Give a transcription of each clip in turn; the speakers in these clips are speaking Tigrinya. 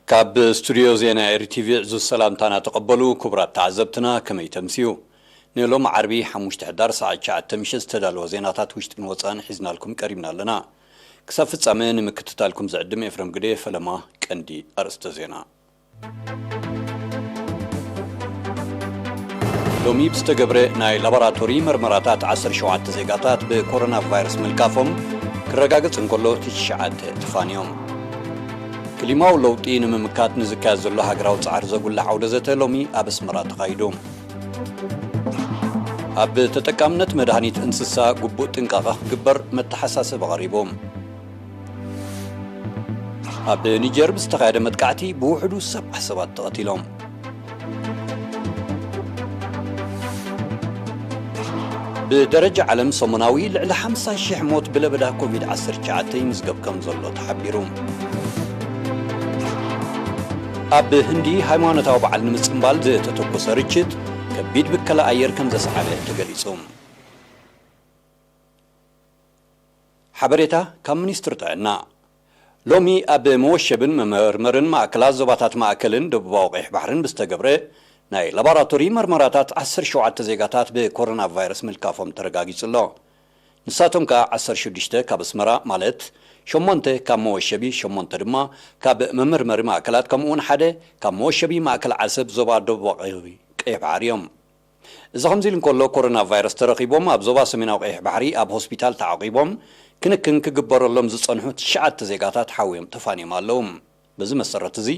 ካብ ስቱድዮ ዜና ኤሪ ቲቪ ዕዙዝ ሰላምታና ተቐበሉ። ክቡራት ተዓዘብትና፣ ከመይ ተምስዩ? ንሎሚ ዓርቢ ሓሙሽተ ሕዳር ሰዓት ትሽዓተ ምሸት ዝተዳለወ ዜናታት ውሽጥን ወጻእን ሒዝናልኩም ቀሪብና ኣለና። ክሳብ ፍጻመ ንምክትታልኩም ዝዕድም ኤፍረም ግደ። ፈለማ ቀንዲ ኣርእስተ ዜና። ሎሚ ብዝተገብረ ናይ ላቦራቶሪ መርመራታት ዓሰርተ ሸውዓተ ዜጋታት ብኮሮና ቫይረስ ምልካፎም ክረጋገጽ እንከሎ፣ ትሽዓተ ተፋንዮም። ክሊማዊ ለውጢ ንምምካት ንዝካየድ ዘሎ ሃገራዊ ጻዕሪ ዘጉልሕ ዓውደ ዘተ ሎሚ ኣብ ኣስመራ ተኻይዱ። ኣብ ተጠቃምነት መድሃኒት እንስሳ ግቡእ ጥንቃቐ ክግበር መተሓሳሰቢ ቀሪቡ። ኣብ ኒጀር ብዝተኻየደ መጥቃዕቲ ብውሕዱ ሰብዓ ሰባት ተቐቲሎም። ብደረጃ ዓለም ሰሙናዊ ልዕሊ ሓምሳ ሽሕ ሞት ብለበዳ ኮቪድ ዓሰርተ ትሽዓተ ይምዝገብ ከም ዘሎ ተሓቢሩ። ኣብ ህንዲ ሃይማኖታዊ በዓል ንምጽንባል ዝተተኮሰ ርችት ከቢድ ብከላ ኣየር ከም ዘስዓበ ተገሊጹ። ሓበሬታ ካብ ሚኒስትሪ ጥዕና። ሎሚ ኣብ መወሸብን መመርመርን ማእከላት ዞባታት ማእከልን ደቡባዊ ቀይሕ ባሕርን ብዝተገብረ ናይ ላቦራቶሪ መርመራታት ዓሰርተ ሸውዓተ ዜጋታት ብኮሮና ቫይረስ ምልካፎም ተረጋጊጹ ኣሎ። ንሳቶም ከኣ ዓሰርተ ሽዱሽተ ካብ ኣስመራ፣ ማለት ሸሞንተ ካብ መወሸቢ፣ ሸሞንተ ድማ ካብ መመርመሪ ማእከላት፣ ከምኡ'ውን ሓደ ካብ መወሸቢ ማእከል ዓሰብ ዞባ ደቡባዊ ቀይሕ ባሕሪ እዮም። እዚ ከምዚ ኢሉ እንከሎ፣ ኮሮና ቫይረስ ተረኺቦም ኣብ ዞባ ሰሜናዊ ቀይሕ ባሕሪ ኣብ ሆስፒታል ተዓቂቦም ክንክን ክግበረሎም ዝጸንሑ ትሽዓተ ዜጋታት ሓውዮም ተፋንዮም ኣለዉ። በዚ መሰረት እዚ፣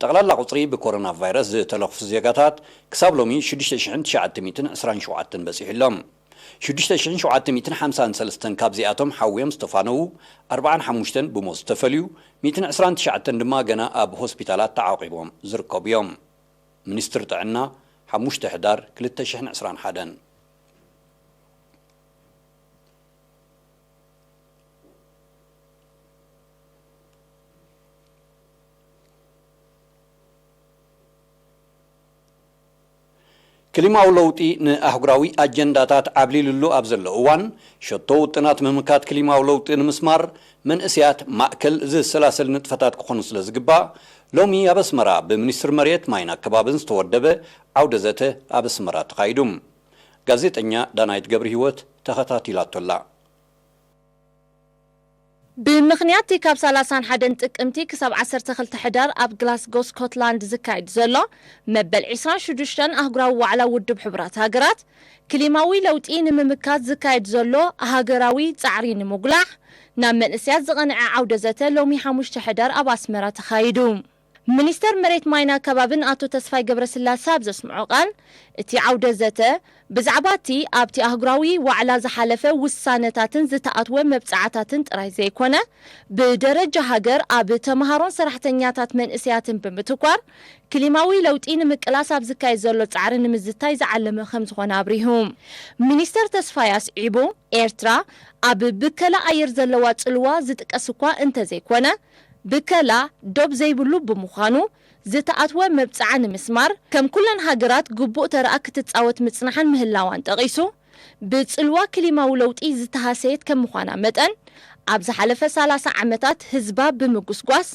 ጠቕላላ ቁጽሪ ብኮሮና ቫይረስ ዝተለኽፉ ዜጋታት ክሳብ ሎሚ ሽዱሽተ ሽሕን ትሽዓተ ሚእትን ዕስራን ሸውዓተን በጺሑ ኣሎ። ሽዱሽተ ሽሕን ሸውዓተ ሚእትን ሓምሳን ሰለስተን ካብዚኣቶም ሓውዮም ዝተፋነዉ፣ ኣርብዓን ሓሙሽተን ብሞት ዝተፈልዩ፣ ሚእትን ዕስራን ትሽዓተን ድማ ገና ኣብ ሆስፒታላት ተዓቂቦም ዝርከቡ እዮም። ሚኒስትሪ ጥዕና፣ ሓሙሽተ ሕዳር ክልተ ሽሕን ዕስራን ሓደን። ክሊማዊ ለውጢ ንኣህጉራዊ ኣጀንዳታት ዓብሊሉሉ ኣብ ዘሎ እዋን፣ ሸቶ ውጥናት ምምካት ክሊማዊ ለውጢ ንምስማር፣ መንእሰያት ማእከል ዝሰላሰል ንጥፈታት ክኾኑ ስለ ዝግባእ፣ ሎሚ ኣብ ኣስመራ ብሚኒስትሪ መሬት፣ ማይን ኣከባብን ዝተወደበ ዓውደ ዘተ ኣብ ኣስመራ ተኻይዱ። ጋዜጠኛ ዳናይት ገብረሂወት ተኸታቲላቶ ኣላ። ብምኽንያት እቲ ካብ ሰላሳን ሓደን ጥቅምቲ ክሳብ ዓሰርተ ክልተ ሕዳር ኣብ ግላስጎ ስኮትላንድ ዝካየድ ዘሎ መበል ዕስራን ሽዱሽተን ኣህጉራዊ ዋዕላ ውድብ ሕቡራት ሃገራት፣ ክሊማዊ ለውጢ ንምምካት ዝካየድ ዘሎ ሃገራዊ ጻዕሪ ንምጉላሕ፣ ናብ መንእሰያት ዝቐንዐ ዓውደ ዘተ ሎሚ ሓሙሽተ ሕዳር ኣብ ኣስመራ ተኻይዱ። ሚኒስተር መሬት፣ ማይን ኣከባብን ኣቶ ተስፋይ ገብረስላሰ ኣብ ዘስምዖ ቃል፣ እቲ ዓውደ ዘተ ብዛዕባ እቲ ኣብቲ ኣህጉራዊ ዋዕላ ዝሓለፈ ውሳነታትን ዝተኣትወ መብጻዕታትን ጥራይ ዘይኮነ፣ ብደረጃ ሃገር ኣብ ተመሃሮን ሰራሕተኛታት መንእሰያትን ብምትኳር፣ ክሊማዊ ለውጢ ንምቅላስ ኣብ ዝካየድ ዘሎ ጻዕሪ ንምዝታይ ዝዓለመ ከም ዝኾነ ኣብሪሁ። ሚኒስተር ተስፋይ ኣስዒቡ፣ ኤርትራ ኣብ ብከላ ኣየር ዘለዋ ጽልዋ ዝጥቀስ እኳ እንተዘይኮነ፣ ብከላ ዶብ ዘይብሉ ብምዃኑ፣ ዝተኣትወ መብጽዓ ንምስማር፣ ከም ኩለን ሃገራት ግቡእ ተረኣ ክትጻወት ምጽንሓን ምህላዋን ጠቒሱ፣ ብጽልዋ ክሊማዊ ለውጢ ዝተሃሰየት ከም ምዃና መጠን፣ ኣብ ዝሓለፈ ሰላሳ ዓመታት ህዝባ ብምጉስጓስ፣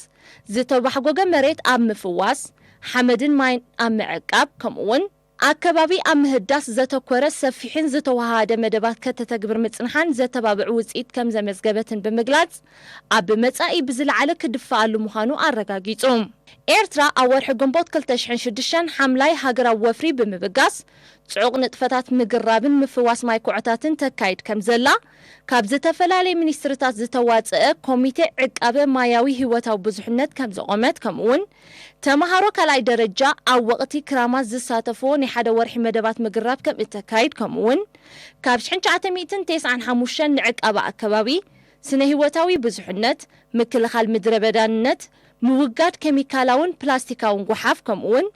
ዝተባሕጎገ መሬት ኣብ ምፍዋስ፣ ሓመድን ማይን ኣብ ምዕቃብ፣ ከምኡ'ውን ኣከባቢ ኣብ ምህዳስ ዘተኮረ ሰፊሕን ዝተወሃሃደ መደባት ከተተግብር ምጽንሓን ዘተባብዕ ውጽኢት ከም ዘመዝገበትን ብምግላጽ፣ ኣብ መጻኢ ብዝለዓለ ክድፈኣሉ ምዃኑ ኣረጋጊጹ። ኤርትራ ኣብ ወርሒ ግንቦት ክልተ ሽሕን ሽዱሽተን ሓምላይ ሃገራዊ ወፍሪ ብምብጋስ፣ ጽዑቕ ንጥፈታት ምግራብን ምፍዋስ ማይ ኩዕታትን ተካይድ ከም ዘላ፣ ካብ ዝተፈላለየ ሚኒስትሪታት ዝተዋጽአ ኮሚቴ ዕቃበ ማያዊ ህይወታዊ ብዙሕነት ከም ዘቖመት፣ ከምኡ'ውን ተመሃሮ ካልኣይ ደረጃ ኣብ ወቕቲ ክራማት ዝሳተፍዎ ናይ ሓደ ወርሒ መደባት ምግራብ ከም እተካይድ፣ ከምኡ'ውን ካብ ሽሕን ትሽዓተ ሚእትን ተስዓን ሓሙሽተን ንዕቃበ ኣከባቢ፣ ስነ ህይወታዊ ብዙሕነት፣ ምክልኻል ምድረ በዳንነት፣ ምውጋድ ኬሚካላውን ፕላስቲካውን ጓሓፍ፣ ከምኡ'ውን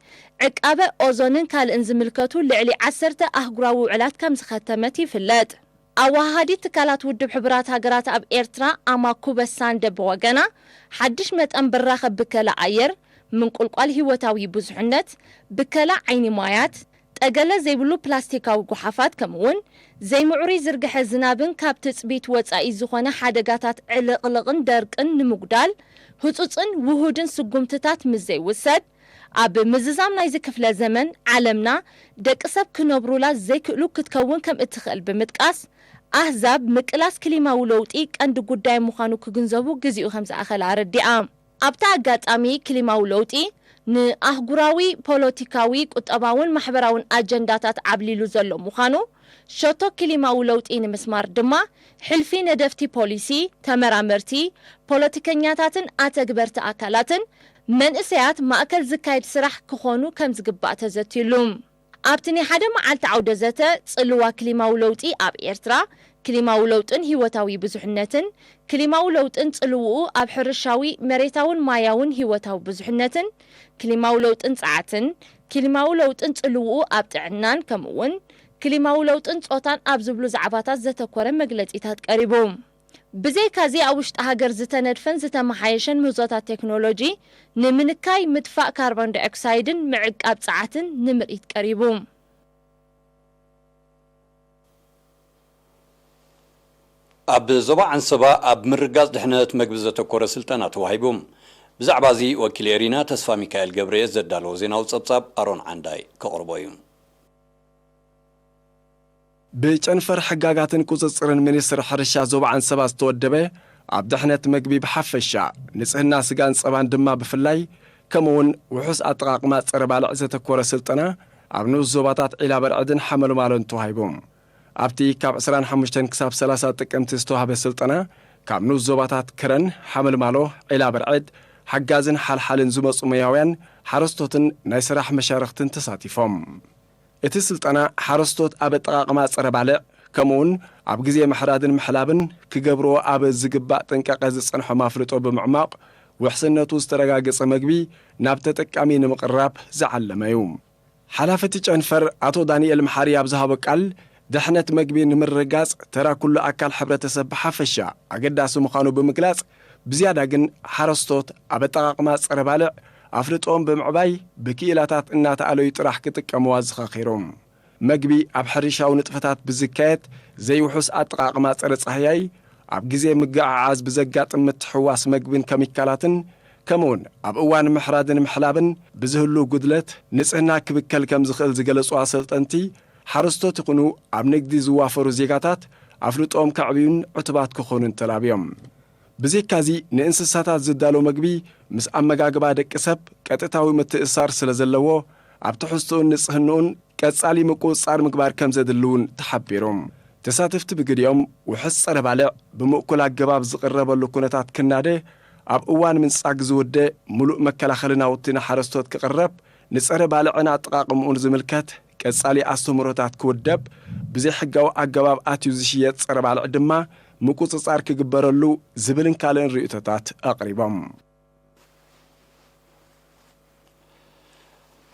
ዕቃበ ኦዞንን ካልእን ዝምልከቱ ልዕሊ ዓሰርተ ኣህጉራዊ ውዕላት ከም ዝኸተመት ይፍለጥ። ኣወሃሃዲት ትካላት ውድብ ሕቡራት ሃገራት ኣብ ኤርትራ ኣማኩበ ሳንደ ብወገና፣ ሓድሽ መጠን ብራኸ ብከላ ኣየር፣ ምንቁልቋል ህይወታዊ ብዙሕነት፣ ብከላ ዓይኒ ማያት፣ እገለ ዘይብሉ ፕላስቲካዊ ጓሓፋት፣ ከምኡውን ዘይምዕሩይ ዝርግሐ ዝናብን ካብ ትጽቢት ወጻኢ ዝኾነ ሓደጋታት ዕልቕልቕን ደርቅን ንምጉዳል፣ ህጹጽን ውሁድን ስጉምትታት ምስ ዘይውሰድ፣ ኣብ ምዝዛም ናይዚ ክፍለ ዘመን ዓለምና ደቂ ሰብ ክነብሩላ ዘይክእሉ ክትከውን ከም እትኽእል ብምጥቃስ፣ ኣህዛብ ምቅላስ ክሊማዊ ለውጢ ቀንዲ ጉዳይ ምዃኑ ክግንዘቡ ግዜኡ ከም ዝኣኸለ ኣረዲኣ። ኣብቲ ኣጋጣሚ፣ ክሊማዊ ለውጢ ንኣህጉራዊ ፖለቲካዊ፣ ቁጠባውን ማሕበራውን ኣጀንዳታት ዓብሊሉ ዘሎ ምዃኑ፣ ሸቶ ክሊማዊ ለውጢ ንምስማር ድማ፣ ሕልፊ ነደፍቲ ፖሊሲ፣ ተመራመርቲ፣ ፖለቲከኛታትን ኣተግበርቲ ኣካላትን መንእሰያት ማእከል ዝካየድ ስራሕ ክኾኑ ከም ዝግባእ ተዘትዩሉ። ኣብቲ ናይ ሓደ መዓልቲ ዓውደ ዘተ፣ ጽልዋ ክሊማዊ ለውጢ ኣብ ኤርትራ፣ ክሊማዊ ለውጥን ህይወታዊ ብዙሕነትን፣ ክሊማዊ ለውጥን ጽልውኡ ኣብ ሕርሻዊ፣ መሬታውን ማያውን ህይወታዊ ብዙሕነትን፣ ክሊማዊ ለውጥን ጸዓትን፣ ክሊማዊ ለውጥን ጽልውኡ ኣብ ጥዕናን፣ ከምኡውን ክሊማዊ ለውጥን ጾታን ኣብ ዝብሉ ዛዕባታት ዘተኮረ መግለጺታት ቀሪቡ። ብዘይካዚ፣ ኣብ ውሽጢ ሃገር ዝተነድፈን ዝተመሓየሸን ምህዞታት ቴክኖሎጂ ንምንካይ ምጥፋእ ካርቦን ዳይኦክሳይድን ምዕቃብ ጸዓትን ንምርኢት ቀሪቡ። ኣብ ዞባ ዓንሰባ ኣብ ምርጋጽ ድሕነት መግቢ ዘተኮረ ስልጠና ተዋሂቡ። ብዛዕባ እዚ ወኪል ኤሪና ተስፋ ሚካኤል ገብርኤ ዘዳለዎ ዜናዊ ጸብጻብ ኣሮን ዓንዳይ ከቕርቦ እዩ። ብጨንፈር ሕጋጋትን ቁጽጽርን ሚኒስትሪ ሕርሻ ዞባ ዓንሰባ ዝተወደበ፣ ኣብ ድሕነት መግቢ ብሓፈሻ፣ ንጽህና ስጋን ጸባን ድማ ብፍላይ፣ ከምኡውን ውሑስ ኣጠቓቕማ ጸረ ባልዕ ዘተኮረ ስልጠና ኣብ ንኡስ ዞባታት ዒላ በርዕድን ሓመልማሎን ተዋሂቡ። ኣብቲ ካብ ዕስራን ሓሙሽተን ክሳብ ሰላሳ ጥቅምቲ ዝተዋህበ ስልጠና፣ ካብ ንኡስ ዞባታት ከረን፣ ሓመልማሎ፣ ዒላ በርዕድ፣ ሓጋዝን ሓልሓልን ዝመጹ ሞያውያን፣ ሓረስቶትን ናይ ስራሕ መሻርኽትን ተሳቲፎም። እቲ ስልጠና፣ ሓረስቶት ኣብ ኣጠቓቕማ ጸረ ባልዕ፣ ከምኡውን ኣብ ግዜ ምሕራድን ምሕላብን ክገብርዎ ኣብ ዝግባእ ጥንቃቐ ዝጸንሖም ኣፍልጦ ብምዕማቕ፣ ውሕስነቱ ዝተረጋገጸ መግቢ ናብ ተጠቃሚ ንምቕራብ ዝዓለመ እዩ። ሓላፊ እቲ ጨንፈር ኣቶ ዳንኤል መሓሪ ኣብ ዝሃቦ ቃል፣ ድሕነት መግቢ ንምርግጋጽ ተራ ኩሉ ኣካል ሕብረተሰብ ብሓፈሻ ኣገዳሲ ምዃኑ ብምግላጽ፣ ብዝያዳ ግን ሓረስቶት ኣብ ኣጠቓቕማ ጸረ ባልዕ ኣፍልጦኦም ብምዕባይ ብክኢላታት እናተኣለዩ ጥራሕ ክጥቀምዋ ኣዘኻኺሩ። መግቢ ኣብ ሕርሻዊ ንጥፈታት ብዝካየድ ዘይውሑስ ኣጠቓቕማ ጸረ ጻህያይ፣ ኣብ ግዜ ምግዕዓዝ ብዘጋጥም ምትሕውዋስ መግብን ከሚካላትን፣ ከምኡውን ኣብ እዋን ምሕራድን ምሕላብን ብዝህሉ ጉድለት ንጽህና ክብከል ከም ዝኽእል ዝገለጹ ኣሰልጠንቲ፣ ሓረስቶት ይኹኑ ኣብ ንግዲ ዝዋፈሩ ዜጋታት ኣፍልጦኦም ከዕብዩን ዕቱባት ክኾኑን ተላብዮም። ብዘይካዚ፣ ንእንስሳታት ዝዳሎ መግቢ ምስ ኣመጋግባ ደቂ ሰብ ቀጥታዊ ምትእስሳር ስለ ዘለዎ፣ ኣብ ትሕዝትኡን ንጽህንኡን ቀጻሊ ምቁጽጻር ምግባር ከም ዘድሊ እውን ተሓቢሩ። ተሳተፍቲ ብግዲኦም፣ ውሑስ ጸረ ባልዕ ብምእኩል ኣገባብ ዝቕረበሉ ኩነታት ክናደ፣ ኣብ እዋን ምንጻግ ዝውደ ምሉእ መከላኸሊ ናውቲ ንሓረስቶት ክቕረብ፣ ንጸረ ባልዕን ኣጠቓቕምኡን ዝምልከት ቀጻሊ ኣስተምህሮታት ክውደብ፣ ብዘይሕጋዊ ኣገባብ ኣትዩ ዝሽየጥ ጸረ ባልዕ ድማ ምቁጽጻር ክግበረሉ ዝብልን ካልእን ርእይቶታት ኣቕሪቦም።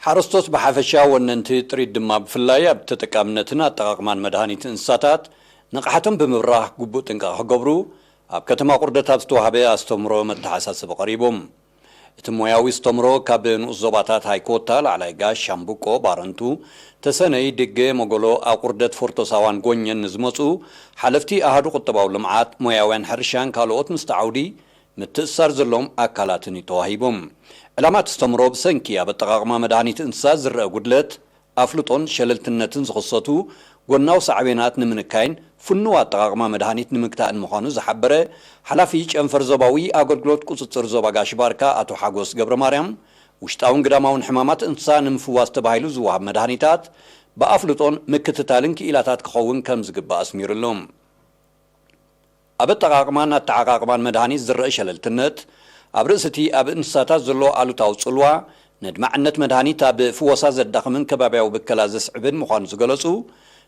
ሓረስቶት ብሓፈሻ፣ ወነንቲ ጥሪት ድማ ብፍላይ፣ ኣብ ተጠቃምነትን ኣጠቓቕማን መድሃኒት እንስሳታት ንቕሓቶም ብምብራህ ግቡእ ጥንቃቐ ክገብሩ ኣብ ከተማ ቁርደት ኣብ ዝተዋህበ ኣስተምህሮ መተሓሳሰቢ ቀሪቡ። እቲ ሞያዊ ኣስተምህሮ ካብ ንኡስ ዞባታት ሃይኮታ፣ ላዕላይ ጋሽ፣ ሻምብቆ፣ ባረንቱ፣ ተሰነይ፣ ድገ፣ መጎሎ፣ ኣቁርደት፣ ፎርቶ ሳዋን ጎኘን ንዝመጹ ሓለፍቲ ኣሃዱ ቁጠባዊ ልምዓት፣ ሞያውያን ሕርሻን ካልኦት ምስቲ ዓውዲ ምትእስሳር ዘለዎም ኣካላትን እዩ ተዋሂቡ። ዕላማ እቲ ኣስተምህሮ ብሰንኪ ኣብ ኣጠቓቕማ መድሃኒት እንስሳ ዝረአ ጉድለት ኣፍልጦን ሸለልትነትን ዝኽሰቱ ጎናዊ ሳዕቤናት ንምንካይን ፍኑው ኣጠቓቕማ መድሃኒት ንምግታእን ምዃኑ ዝሓበረ ሓላፊ ጨንፈር ዞባዊ ኣገልግሎት ቁጽጽር ዞባ ጋሽ ባርካ ኣቶ ሓጎስ ገብረ ማርያም፣ ውሽጣውን ግዳማውን ሕማማት እንስሳ ንምፍዋስ ተባሂሉ ዝወሃብ መድሃኒታት ብኣፍልጦን ምክትታልን ክኢላታት ክኸውን ከም ዝግባእ ኣስሚሩሉ። ኣብ ኣጠቓቕማን ኣተዓቓቕማን መድሃኒት ዝረአ ሸለልትነት፣ ኣብ ርእሲ እቲ ኣብ እንስሳታት ዘሎ ኣሉታዊ ጽልዋ፣ ነድማዕነት መድሃኒት ኣብ ፍወሳ ዘዳኽምን ከባብያዊ ብከላ ዘስዕብን ምዃኑ ዝገለጹ፣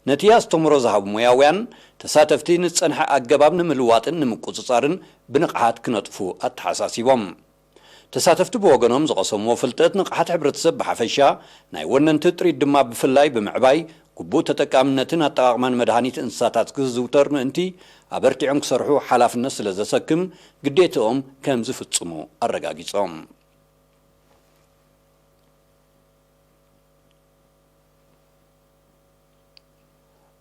ነቲ ኣስተምህሮ ዝሃቡ ሞያውያን፣ ተሳተፍቲ ንዝጸንሐ ኣገባብ ንምልዋጥን ንምቁጽጻርን ብንቕሓት ክነጥፉ ኣተሓሳሲቦም። ተሳተፍቲ ብወገኖም ዝቐሰምዎ ፍልጠት ንቕሓት ሕብረተሰብ ብሓፈሻ፣ ናይ ወነንቲ ጥሪት ድማ ብፍላይ ብምዕባይ፣ ግቡእ ተጠቃምነትን ኣጠቓቕማን መድሃኒት እንስሳታት ክዝውተር ምእንቲ፣ ኣበርቲዖም ክሰርሑ ሓላፍነት ስለ ዘሰክም፣ ግዴትኦም ከም ዝፍጽሙ ኣረጋጊጾም።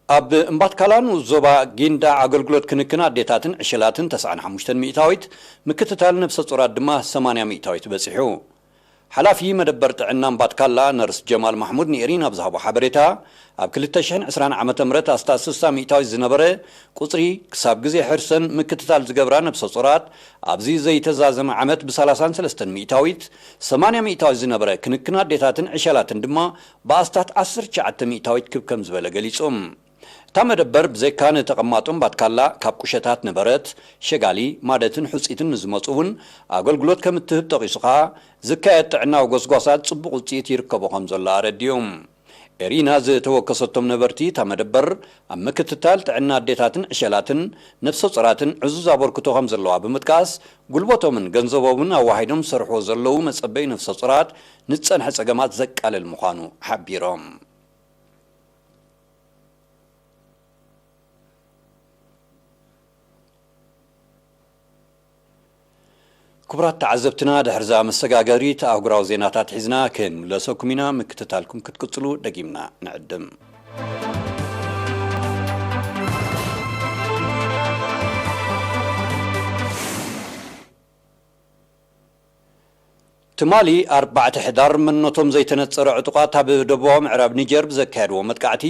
ኣብ እምባትካላ ንኡስ ዞባ ጊንዳ ኣገልግሎት ክንክን ኣዴታትን ዕሸላትን ተስዓን ሓሙሽተን ሚእታዊት፣ ምክትታል ነብሰ ጾራት ድማ ሰማንያ ሚእታዊት በጺሑ። ሓላፊ መደበር ጥዕና እምባትካላ ነርስ ጀማል ማሕሙድ ንኤሪና ኣብ ዝሃቦ ሓበሬታ፣ ኣብ ክልተ ሽሕን ዕስራን ዓመተ ምህረት ኣስታት ስሳ ሚእታዊት ዝነበረ ቁጽሪ፣ ክሳብ ግዜ ሕርሰን ምክትታል ዝገብራ ነብሰ ጾራት ኣብዚ ዘይተዛዘመ ዓመት ብሰላሳን ሰለስተን ሚእታዊት፣ ሰማንያ ሚእታዊት ዝነበረ ክንክን ኣዴታትን ዕሸላትን ድማ ብኣስታት ዓሰርተ ትሽዓተ ሚእታዊት ክብ ከም ዝበለ ገሊጹ። እታ መደበር ብዘይካ ንተቐማጦ እምባትካላ ካብ ቁሸታት ነበረት፣ ሸጋሊ፣ ማደትን ሕጺትን ንዝመጹ እውን ኣገልግሎት ከም እትህብ ጠቒሱ ኸኣ፣ ዝካየድ ጥዕናዊ ጎስጓሳት ጽቡቕ ውጽኢት ይርከቦ ከም ዘሎ ኣረዲኡ። ኤሪና ዝተወከሰቶም ነበርቲ እታ መደበር ኣብ ምክትታል ጥዕና ኣዴታትን ዕሸላትን ነብሰ ጾራትን ዕዙዝ ኣበርክቶ ከም ዘለዋ ብምጥቃስ፣ ጉልበቶምን ገንዘቦምን ኣዋሂዶም ዝሰርሕዎ ዘለዉ መጸበዪ ነብሰ ጾራት ንዝጸንሐ ጸገማት ዘቃልል ምዃኑ ሓቢሮም። ክቡራት ተዓዘብትና፣ ድሕርዛ መሰጋገሪት ኣህጉራዊ ዜናታት ሒዝና ክንምለሰኩም ኢና። ምክትታልኩም ክትቅጽሉ ደጊምና ንዕድም። ትማሊ ኣርባዕተ ሕዳር መንነቶም ዘይተነጸረ ዕጡቓት ኣብ ደቡባዊ ምዕራብ ኒጀር ብዘካየድዎ መጥቃዕቲ፣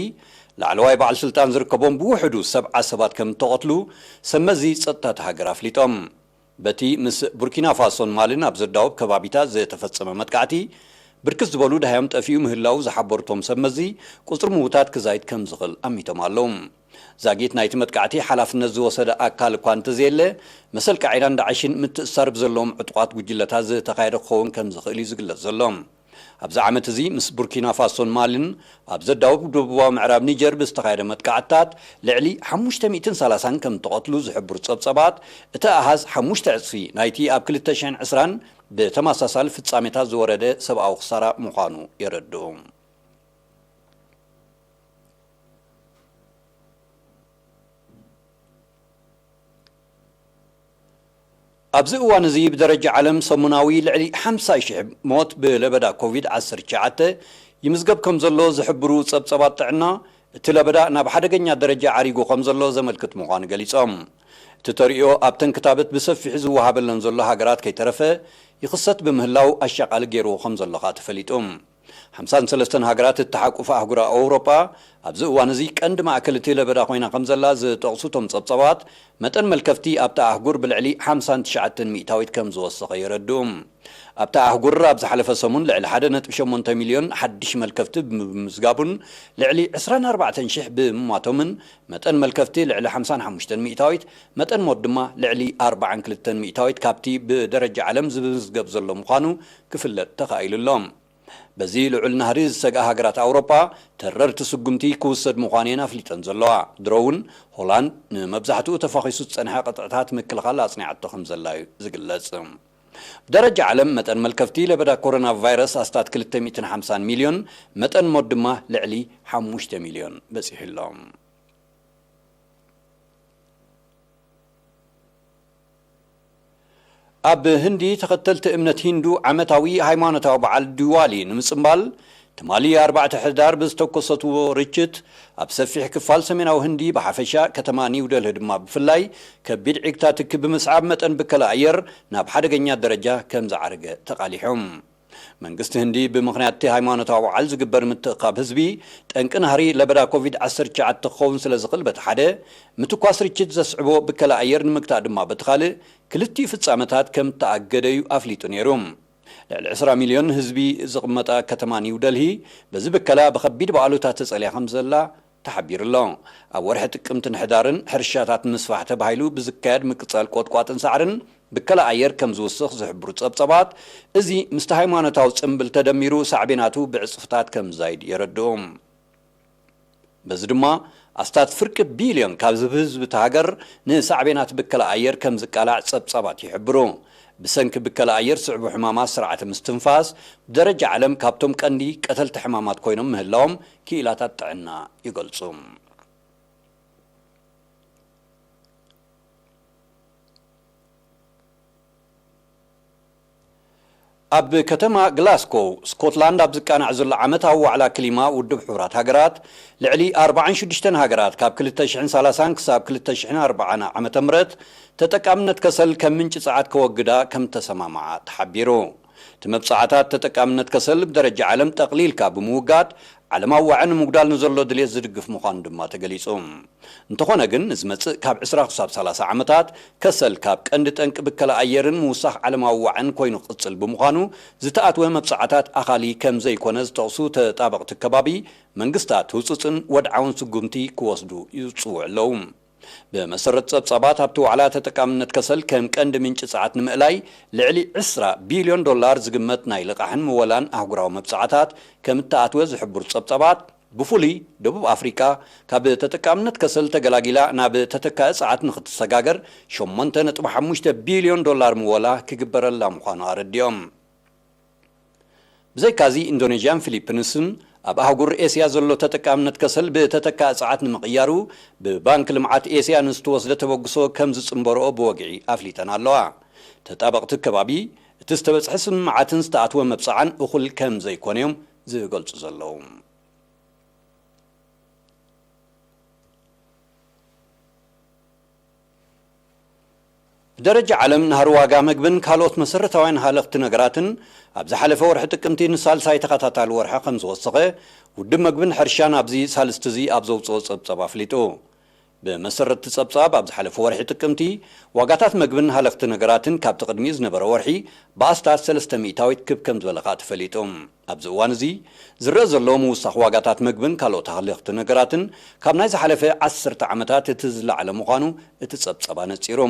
ላዕለዋይ በዓል ስልጣን ዝርከቦም ብውሕዱ ሰብዓ ሰባት ከም እተቐትሉ ሰመዚ ጸጥታ እታ ሃገር ኣፍሊጦም። በቲ ምስ ቡርኪና ፋሶን ማልን ኣብ ዘዳውብ ከባቢታት ዝተፈጸመ መጥቃዕቲ፣ ብርክት ዝበሉ ደሃዮም ጠፊኡ ምህላዉ ዝሓበሩ እቶም ሰመዚ፣ ቁጽሪ ምዉታት ክዛይድ ከም ዝኽእል ኣሚቶም ኣለዉ። ዛጊት ናይቲ መጥቃዕቲ ሓላፍነት ዝወሰደ ኣካል እኳ እንተዘየለ፣ መሰል ቃዒዳን ዳዕሽን ምትእስሳር ብዘለዎም ዕጡቓት ጉጅለታት ዝተኻየደ ክኸውን ከም ዝኽእል እዩ ዝግለጽ ዘሎ። ኣብዚ ዓመት እዚ ምስ ቡርኪና ፋሶን ማልን ኣብ ዘዳውብ ደቡባዊ ምዕራብ ኒጀር ብዝተኻየደ መጥቃዕትታት ልዕሊ ሓሙሽተ ሚእትን ሰላሳን ከም እተቐትሉ ዝሕብሩ ጸብጸባት፣ እቲ ኣሃዝ ሓሙሽተ ዕጽፊ ናይቲ ኣብ ክልተ ሽሕን ዕስራን ብተመሳሳሊ ፍጻሜታት ዝወረደ ሰብኣዊ ክሳራ ምዃኑ የረድኡ። ኣብዚ እዋን እዚ ብደረጃ ዓለም ሰሙናዊ ልዕሊ ሓምሳ ሽሕ ሞት ብለበዳ ኮቪድ ዓሰርተ ትሽዓተ ይምዝገብ ከም ዘሎ ዝሕብሩ ጸብጸባት ጥዕና፣ እቲ ለበዳ ናብ ሓደገኛ ደረጃ ዓሪጉ ከም ዘሎ ዘመልክት ምዃኑ ገሊጾም። እቲ ተርእዮ ኣብተን ክታበት ብሰፊሑ ዝወሃበለን ዘሎ ሃገራት ከይተረፈ ይኽሰት ብምህላው ኣሻቓሊ ገይርዎ ከም ዘሎ ከኣ ተፈሊጡ። ሓምሳን ሰለስተን ሃገራት እተሓቁፋ ኣህጉር ኣውሮጳ ኣብዚ እዋን እዚ ቀንዲ ማእከል እቲ ለበዳ ኮይና ከም ዘላ ዝጠቕሱ እቶም ጸብጸባት፣ መጠን መልከፍቲ ኣብታ ኣህጉር ብልዕሊ ሓምሳን ትሽዓተን ሚእታዊት ከም ዝወሰኸ የረድኡ። ኣብታ ኣህጉር ኣብ ዝሓለፈ ሰሙን ልዕሊ ሓደ ነጥቢ ሸሞንተ ሚልዮን ሓድሽ መልከፍቲ ብምምዝጋቡን ልዕሊ ዕስራን ኣርባዕተን ሽሕ ብምሟቶምን፣ መጠን መልከፍቲ ልዕሊ ሓምሳን ሓሙሽተን ሚእታዊት፣ መጠን ሞት ድማ ልዕሊ ኣርባዓን ክልተን ሚእታዊት ካብቲ ብደረጃ ዓለም ዝምዝገብ ዘሎ ምዃኑ ክፍለጥ ተኻኢሉ ኣሎ። በዚ ልዑል ናህሪ ዝሰግኣ ሃገራት ኣውሮጳ ተረርቲ ስጉምቲ ክውሰድ ምዃነን ኣፍሊጠን ዘለዋ። ድሮ እውን ሆላንድ ንመብዛሕትኡ ተፋኺሱ ዝጸንሐ ቅጥዕታት ምክልኻል ኣጽኒዓቶ ከም ዘላ እዩ ዝግለጽ። ብደረጃ ዓለም መጠን መልከፍቲ ለበዳ ኮሮና ቫይረስ ኣስታት ክልተ ሚእትን ሓምሳን ሚልዮን፣ መጠን ሞት ድማ ልዕሊ ሓሙሽተ ሚልዮን በጺሑ ኣሎ። ኣብ ህንዲ ተኸተልቲ እምነት ሂንዱ ዓመታዊ ሃይማኖታዊ በዓል ዲዋሊ ንምጽንባል ትማሊ ኣርባዕተ ሕዳር ብዝተኮሰትዎ ርችት ኣብ ሰፊሕ ክፋል ሰሜናዊ ህንዲ ብሓፈሻ ከተማ ኒው ደልሂ ድማ ብፍላይ ከቢድ ዒግታ ትኪ ብምስዓብ መጠን ብከላ ኣየር ናብ ሓደገኛ ደረጃ ከም ዝዓረገ ተቓሊሖም። መንግስቲ ህንዲ ብምኽንያት እቲ ሃይማኖታዊ በዓል ዝግበር ምትእኻብ ህዝቢ ጠንቂ ናህሪ ለበዳ ኮቪድ ዓሰርተ ትሽዓተ ክኸውን ስለ ዝኽእል በቲ ሓደ ምትኳስ ርችት ዘስዕቦ ብከላ ኣየር ንምግታእ ድማ በቲ ካልእ ክልቲኡ ፍጻመታት ከም እተኣገደ እዩ ኣፍሊጡ ነይሩ። ልዕሊ ዕስራ ሚልዮን ህዝቢ ዝቕመጣ ከተማ ኒው ደልሂ በዚ ብከላ ብኸቢድ በዓሉታ ተጸልያ ከም ዘላ ተሓቢሩ ኣሎ። ኣብ ወርሒ ጥቅምትን ሕዳርን ሕርሻታት ንምስፋሕ ተባሂሉ ብዝካየድ ምቅጻል ቆጥቋጥን ሳዕርን ብከላ ኣየር ከም ዝውስኽ ዝሕብሩ ጸብጸባት፣ እዚ ምስቲ ሃይማኖታዊ ጽምብል ተደሚሩ ሳዕቤናቱ ብዕጽፍታት ከም ዝዛይድ የረድኡ። በዚ ድማ ኣስታት ፍርቂ ቢልዮን ካብ ህዝቢ እታ ሃገር ንሳዕቤናት ብከላ ኣየር ከም ዝቃላዕ ጸብጻባት ይሕብሩ። ብሰንኪ ብከላ ኣየር ዝስዕቡ ሕማማት ስርዓተ ምስትንፋስ ብደረጃ ዓለም ካብቶም ቀንዲ ቀተልቲ ሕማማት ኮይኖም ምህላዎም ክኢላታት ጥዕና ይገልጹ። ኣብ ከተማ ግላስኮ ስኮትላንድ ኣብ ዝቃናዕ ዘሎ ዓመታዊ ዋዕላ ክሊማ ውድብ ሕቡራት ሃገራት፣ ልዕሊ ኣርባዓን ሽዱሽተን ሃገራት ካብ ክልተ ሽሕን ሰላሳን ክሳብ ክልተ ሽሕን ኣርባዓን ዓመተ ምህረት ተጠቃምነት ከሰል ከም ምንጪ ጸዓት ከወግዳ ከም ተሰማምዓ ተሓቢሩ። እቲ መብጻዕታት ተጠቃምነት ከሰል ብደረጃ ዓለም ጠቕሊልካ ብምውጋድ፣ ዓለማዊ ዋዒ ንምጉዳል ንዘሎ ድሌት ዝድግፍ ምዃኑ ድማ ተገሊጹ። እንተኾነ ግን፣ ንዝመጽእ ካብ ዕስራ ክሳብ ሰላሳ ዓመታት ከሰል ካብ ቀንዲ ጠንቂ ብከላ ኣየርን ምውሳኽ ዓለማዊ ዋዕን ኮይኑ ክቕጽል ብምዃኑ፣ ዝተኣትወ መብጻዕታት ኣኻሊ ከም ዘይኮነ ዝጠቕሱ ተጣበቕቲ ከባቢ፣ መንግስታት ህጹጽን ወድዓውን ስጉምቲ ክወስዱ ይጽውዑ ኣለዉ። ብመሰረት ጸብጻባት፣ ኣብቲ ዋዕላ ተጠቃምነት ከሰል ከም ቀንዲ ምንጪ ጸዓት ንምእላይ ልዕሊ ዕስራ ቢልዮን ዶላር ዝግመት ናይ ልቓሕን ምወላን ኣህጉራዊ መብጻዕታት ከም እተኣትወ ዝሕብሩ ጸብጻባት፣ ብፍሉይ ደቡብ ኣፍሪቃ ካብ ተጠቃምነት ከሰል ተገላጊላ ናብ ተተካኢ ጸዓት ንኽትሰጋገር ሸሞንተ ነጥቢ ሓሙሽተ ቢልዮን ዶላር ምወላ ክግበረላ ምዃኑ ኣረዲኦም። ብዘይካዚ፣ ኢንዶኔዥያን ፊሊፒንስን ኣብ ኣህጉር ኤስያ ዘሎ ተጠቃምነት ከሰል ብተተካኢ ጸዓት ንምቕያሩ ብባንክ ልምዓት ኤስያ ንዝተወስደ ተበግሶ ከም ዝጽንበርኦ ብወግዒ ኣፍሊጠን ኣለዋ። ተጣበቕቲ ከባቢ፣ እቲ ዝተበጽሐ ስምምዓትን ዝተኣትወ መብጽዓን እኹል ከም ዘይኮነ እዮም ዝገልጹ ዘለዉ። ብደረጃ ዓለም፣ ናህሪ ዋጋ መግብን ካልኦት መሰረታውያን ሃለኽቲ ነገራትን ኣብ ዝሓለፈ ወርሒ ጥቅምቲ ንሳልሳይ ተኸታታሊ ወርሒ ከም ዝወሰኸ፣ ውድብ መግብን ሕርሻን ኣብዚ ሳልስቲ እዚ ኣብ ዘውፅኦ ጸብጻብ ኣፍሊጡ። ብመሰረት እቲ ጸብጻብ፣ ኣብ ዝሓለፈ ወርሒ ጥቅምቲ ዋጋታት መግብን ሃለኽቲ ነገራትን ካብቲ ቅድሚኡ ዝነበረ ወርሒ ብኣስታት ሰለስተ ሚእታዊት ክብ ከም ዝበለ ከኣ ተፈሊጡ። ኣብዚ እዋን እዚ ዝረአ ዘሎ ምውሳኽ ዋጋታት መግብን ካልኦት ሃለኽቲ ነገራትን ካብ ናይ ዝሓለፈ ዓሰርተ ዓመታት እቲ ዝለዓለ ምዃኑ እቲ ጸብጻብ ኣነጺሩ።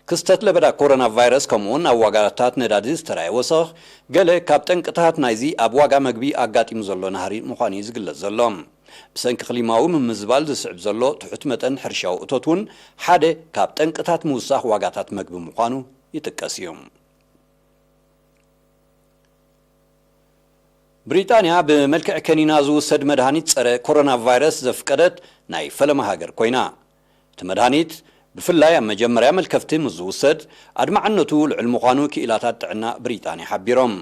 ክስተት ለበዳ ኮሮና ቫይረስ፣ ከምኡውን ኣብ ዋጋታት ነዳዲ ዝተራእየ ወሰኽ፣ ገለ ካብ ጠንቅታት ናይዚ ኣብ ዋጋ መግቢ ኣጋጢሙ ዘሎ ናህሪ ምዃኑ እዩ ዝግለጽ ዘሎ። ብሰንኪ ክሊማዊ ምምዝባል ዝስዕብ ዘሎ ትሑት መጠን ሕርሻዊ እቶት እውን ሓደ ካብ ጠንቅታት ምውሳኽ ዋጋታት መግቢ ምዃኑ ይጥቀስ እዩ። ብሪጣንያ ብመልክዕ ከኒና ዝውሰድ መድሃኒት ጸረ ኮሮና ቫይረስ ዘፍቀደት ናይ ፈለማ ሃገር ኮይና። እቲ መድሃኒት ብፍላይ ኣብ መጀመርያ መልከፍቲ ምስ ዝውሰድ ኣድማዕነቱ ልዑል ምዃኑ ክኢላታት ጥዕና ብሪጣንያ ሓቢሮም።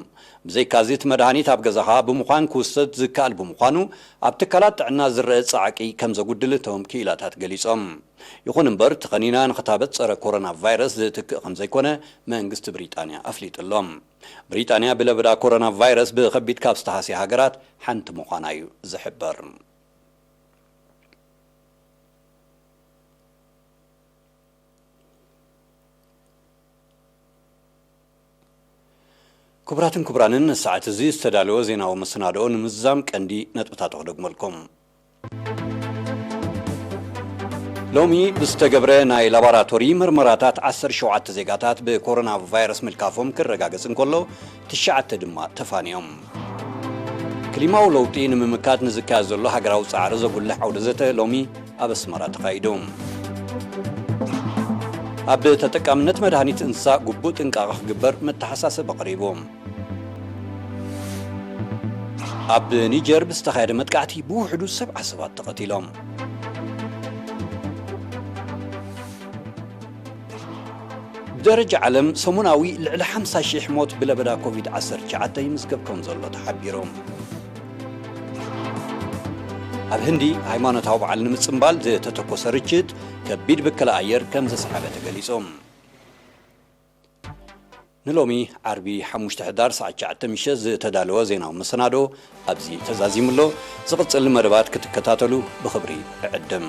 ብዘይካዚ፣ እቲ መድሃኒት ኣብ ገዛኻ ብምዃን ክውሰድ ዝከኣል ብምዃኑ፣ ኣብ ትካላት ጥዕና ዝረአ ጻዕቂ ከም ዘጉድል እቶም ክኢላታት ገሊጾም። ይኹን እምበር፣ እቲ ከኒና ንኽታበት ጸረ ኮሮና ቫይረስ ዝትክእ ከም ዘይኮነ መንግስቲ ብሪጣንያ ኣፍሊጡ ኣሎ። ብሪጣንያ ብለበዳ ኮሮና ቫይረስ ብኸቢድ ካብ ዝተሃስያ ሃገራት ሓንቲ ምዃና እዩ ዝሕበር። ክቡራትን ክቡራንን፣ ንሰዓት እዚ ዝተዳለወ ዜናዊ መሰናድኦ ንምዝዛም ቀንዲ ነጥብታቱ ክደግመልኩም። ሎሚ ብዝተገብረ ናይ ላቦራቶሪ ምርመራታት ዓሰርተ ሸውዓተ ዜጋታት ብኮሮና ቫይረስ ምልካፎም ክረጋገጽ እንከሎ፣ ትሽዓተ ድማ ተፋንዮም። ክሊማዊ ለውጢ ንምምካት ንዝካየድ ዘሎ ሃገራዊ ጻዕሪ ዘጉልሕ ዓውደ ዘተ ሎሚ ኣብ ኣስመራ ተኻይዱ። ኣብ ተጠቃምነት መድሃኒት እንስሳ ግቡእ ጥንቃቐ ክግበር መተሓሳሰቢ ቀሪቡ። ኣብ ኒጀር ብዝተኻየደ መጥቃዕቲ ብውሕዱ ሰብዓ ሰባት ተቐቲሎም። ብደረጃ ዓለም ሰሙናዊ ልዕሊ ሓምሳ ሺሕ ሞት ብለበዳ ኮቪድ ዓሰርተ ትሽዓተ ይምዝገብ ከም ዘሎ ተሓቢሩ። ኣብ ህንዲ ሃይማኖታዊ በዓል ንምጽንባል ዝተተኮሰ ርችት ከቢድ ብከላ ኣየር ከም ዘስዓበ ተገሊጹ። ንሎሚ ዓርቢ ሓሙሽተ ሕዳር ሰዓት ትሽዓተ ምሸት ዝተዳለወ ዜናዊ መሰናዶ ኣብዚ ተዛዚሙ ኣሎ። ዝቕጽል መደባት ክትከታተሉ ብኽብሪ እዕድም።